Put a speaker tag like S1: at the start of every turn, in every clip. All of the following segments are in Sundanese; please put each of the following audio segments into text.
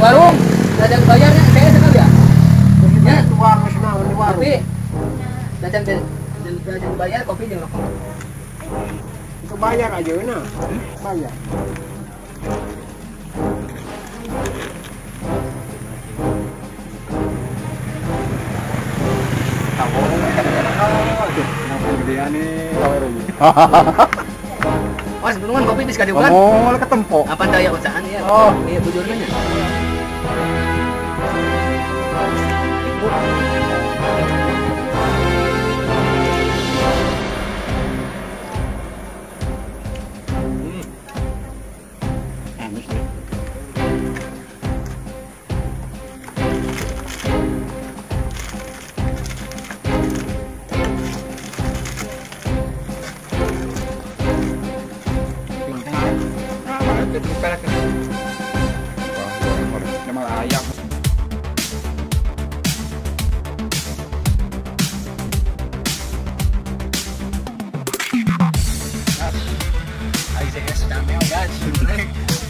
S1: Warung, dagang bayarnya saya sekali ya. Ya,
S2: warung semua di warung.
S1: Kopi. Dagang dagang bayar kopi jeung rokok.
S2: Itu bayar aja nah. Bayar.
S1: Mas, belum kopi bisa diukan.
S3: Oh, ketempo.
S1: Apa daya usahaan ya?
S3: Oh,
S1: iya bujurnya.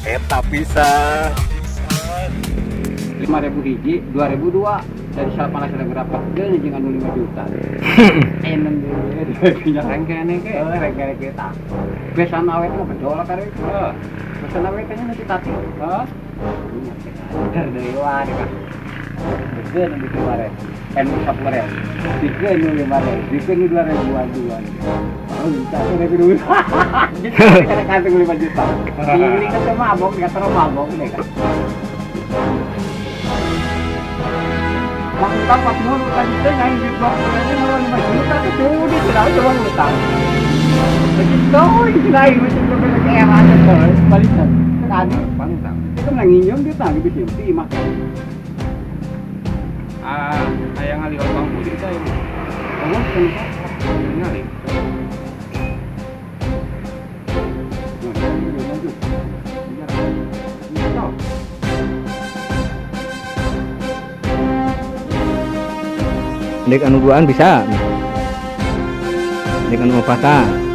S3: Eta pisan.
S2: 5.000 hiji, 2.002 dari 800 berapa? Geus jeung anu 5 juta. Enem deui. Rengkene ke, rengkene kita. Besan awet mah bedol karek. Heeh. Besan awet nya nanti tati. Heeh. Der deui wae kan. Geus nu dikeluaran. Anu 10.000. Dikeun nu 5.000, dikeun nu 2.000 Oh, minta tuh dulu. Karena kantung 5 juta. Ini kan sama mabok, nggak terlalu mabok deh kan. Mantap pas mau utang itu yang di blok ini mau 5 juta tuh udah tidak coba utang. Begitu itu lagi macam berbeda kayak ada tuh balikan. Tadi
S3: balikan.
S2: Itu menang dia tang gitu sih, mah.
S3: Ah, ayang ngaliwat bangku cerita ini.
S2: Oh, kenapa?
S3: Ngali.
S1: Dek anu duaan bisa. Dek anu opatan.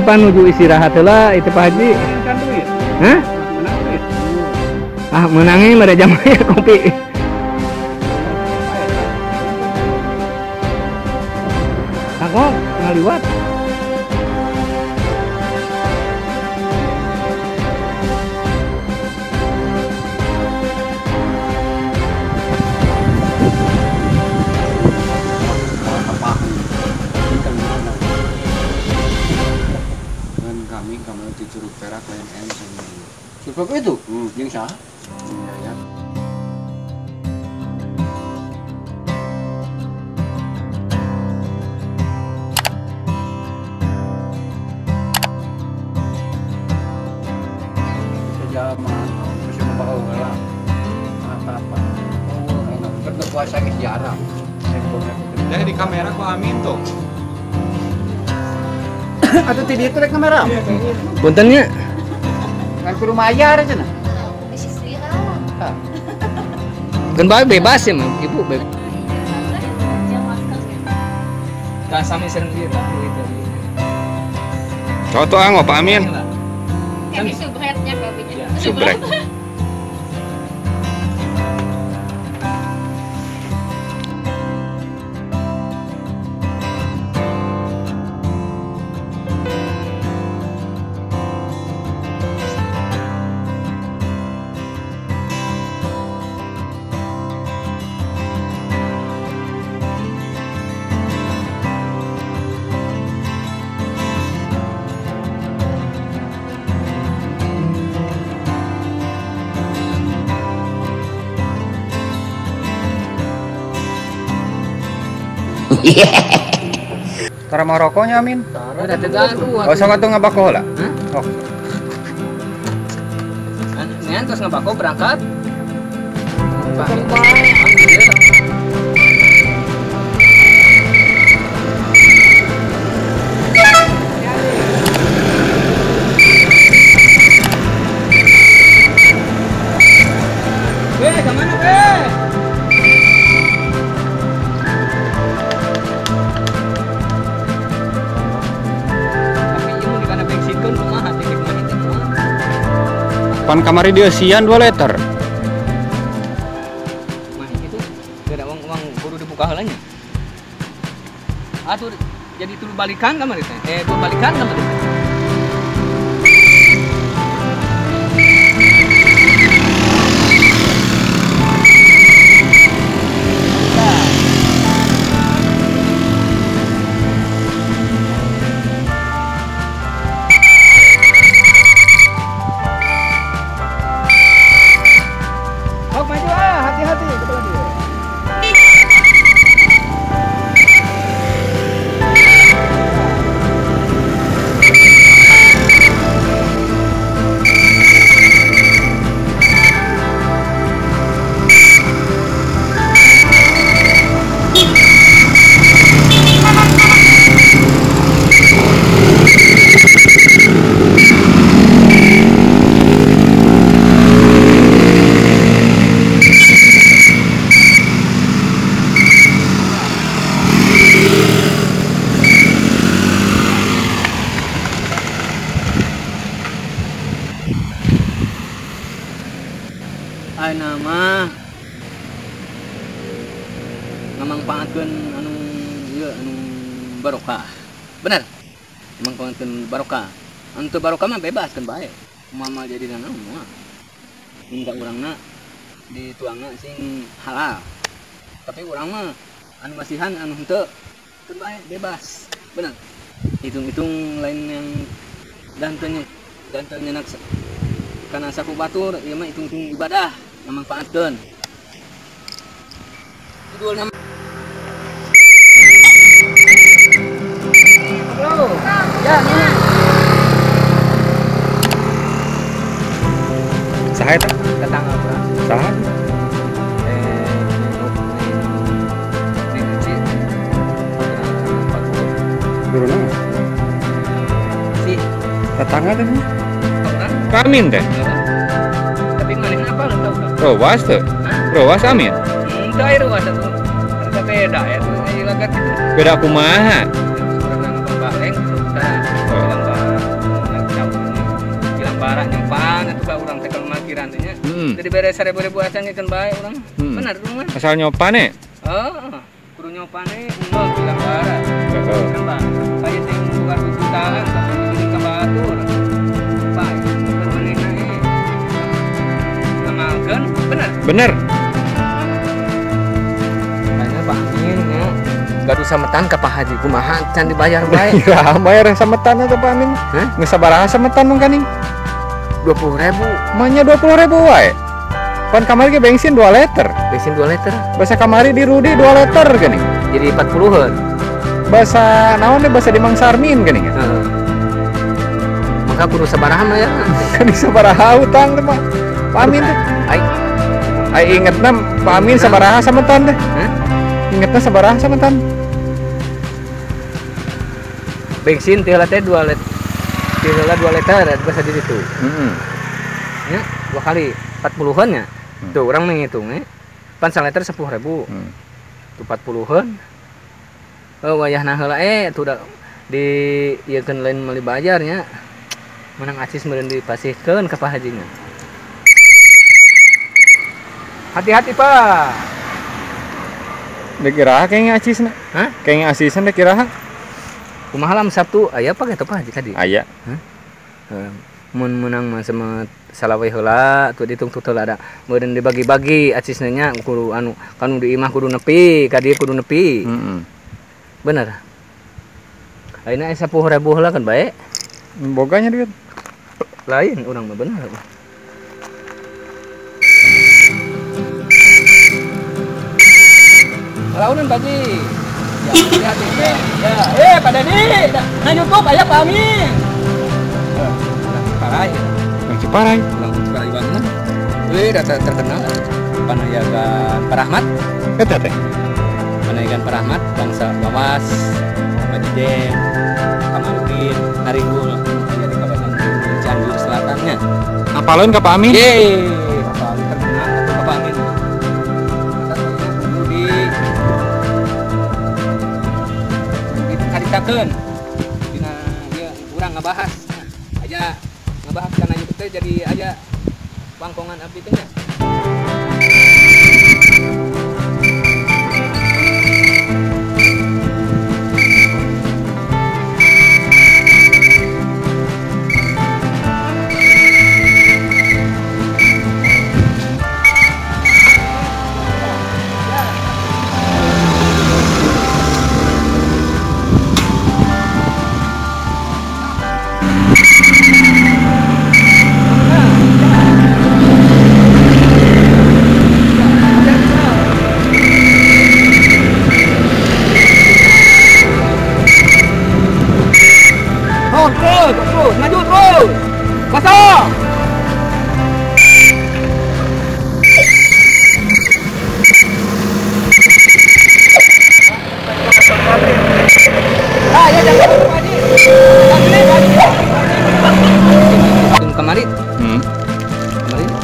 S1: Pan nuju istirahat heula itu Pak Haji. Hah? Ah, menangnya mere jam ya kopi. Aku ngaliwat.
S3: Curug perak lain M sama
S2: Curug itu? Yang sah?
S3: Ya.
S2: Sejaman, masih membawa lah. Apa-apa. Oh, enak. Berpuasa ke sejarah.
S3: Jadi di kamera kok Amin tuh.
S2: Atau tidak itu rek kamera?
S1: Puntennya.
S2: Kan kudu mayar cenah.
S1: Kan bae bebas ya, Ibu bebas. Ka sami sareng ieu tah gitu.
S3: Contoh anggo Pak Amin.
S4: Kami subretnya kopinya.
S3: Subrek. Tara mau rokoknya Amin? Oh, sok atuh ngabako lah. Oh.
S1: Nian terus ngabako berangkat. Weh, kemana weh?
S3: Pan kamari dieusian 2 liter.
S1: Mah itu beda uang kudu dibuka heula nya. Atuh jadi tulu balikan kamari teh. Dua balikan kamari teh. Nama ngamangpaatkeun anu ieu anu barokah. Bener. Mangpaatkeun barokah. Anu teu barokah mah bebas kan bae. Mama jadi naon mah. Minta urangna dituangna sing halal. Tapi urang mah anu masihan anu henteu teu bae bebas. Bener. Hitung-hitung lain yang dan teu nyenak kana saku batur ieu mah hitung-hitung ibadah. Manfaatkeun. Judul nama. Halo. Ya.
S3: Saha eta?
S1: Tetangga urang.
S3: Saha?
S1: Neng Eci.
S3: Guruna.
S1: Si
S3: tetangga teh. Kamin teh.
S1: Tapi manehna apa tahu kan?
S3: Rowas teh. Rowas Amin.
S1: Henteu aya rowas atuh. Kan beda ya tuh aya lagat kitu.
S3: Beda kumaha?
S1: Bareng bilang barang nyempan atuh ka urang teh kalau teh nya. Jadi beres 1000 acan ge keun bae urang. Bener mah.
S3: Asal nyopan e?
S1: Heeh. Kudu nyopan e unggal bilang barang. Kan bae. Saya teh bukan jutaan tapi jadi ka batur. Bae. Manehna e. Ngamalkeun bener.
S3: Bener.
S1: Tanya Pak Amin nya. Gaduh sametan ka Pak Haji kumaha can dibayar bae.
S3: Ya, bayar sametan atuh Pak Amin.
S1: Hah?
S3: Geus sabaraha sametan mung kaning?
S1: 20.000.
S3: Manya 20.000 wae. Pan kamari ge bensin 2 liter.
S1: Bensin 2 liter.
S3: Basa kamari di Rudi 2 liter geuning.
S1: Jadi 40-an.
S3: Basa naon deh basa di Mang Sarmin geuning.
S1: Heeh. Maka kudu sabaraha mah ya.
S3: Kan sabaraha utang teh Pak. Pak Amin teh.
S1: Ai
S3: ai ingetna Pak Amin sabaraha sametan teh.
S1: Hah?
S3: Ingetna sabaraha sametan?
S1: Bensin teh teh 2 liter. Teh 2 liter basa di ditu.
S3: Heeh.
S1: Ya, 2 kali 40-an ya. Tuh orang menghitung pan liter 10.000. Tuh 40-an. Oh wayahna heula tuh da di ieu keun lain meuli bayar nya. Menang acis meureun dipasihkeun ka Pak Haji nya. Hati-hati, Pak.
S3: Dek iraha kayaknya acisna.
S1: Hah?
S3: Kayaknya acisna dek iraha.
S1: Kumaha lam Sabtu aya apa kitu Pak Haji tadi?
S3: Aya.
S1: Hah? Mun meunang mah sama salawe heula tuh ditungtut heula ada. Meureun dibagi-bagi acisna nya kudu anu kanu di imah kudu nepi, ka dieu kudu nepi.
S3: Heeh.
S1: Bener. Ayeuna 10.000 heula kan bae.
S3: Boganya duit.
S1: Lain urang mah bener. Launan Pak Haji. Ya, hati-hati. Ya, Pak Dedi, na YouTube aya Pak Amin. Ciparai.
S3: Urang Ciparai.
S1: Urang Ciparai banget. Wih, data terkenal. Panayagan Pak Rahmat.
S3: Eta teh.
S1: Panayagan Pak Rahmat, bangsa Wawas, Pak Jijen, Kamaludin, Naringgul, aya di kawasan Cianjur Selatannya.
S3: Apaleun ka Pak Amin?
S1: Yeay, Pak Amin terkenal atau Pak Amin. Dicaritakeun dina ieu urang ngabahas. Aya ngabahas kana YouTube teh jadi aya Bangkongan abdi teh nya. Terus, maju terus. Kosong. Ah, ya jangan lupa Haji. Kemarin.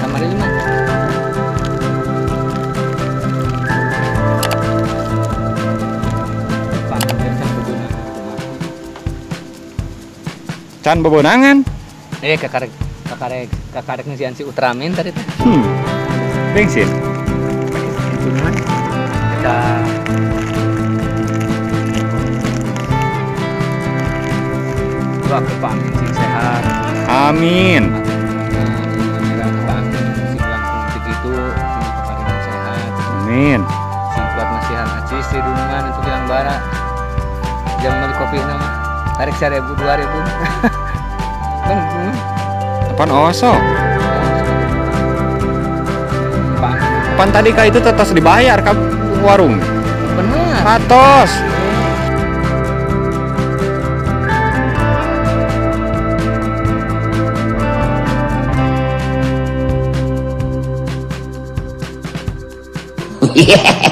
S1: Kemarin 5.
S3: Can bebenangan.
S1: Kakarek ngisian si Ultraman tadi teh.
S3: Bensin.
S1: Kita doa ke Pak Amin sing sehat.
S3: Amin. Amin.
S1: Sing kuat nasihat acis di dunungan untuk yang bara. Jam beli kopi nama. Tarik 1.000 2.000. Kan
S3: apaan osok? Pan tadi ka itu tetos dibayar ka warung.
S1: Bener.
S3: Atos.
S5: Yeah.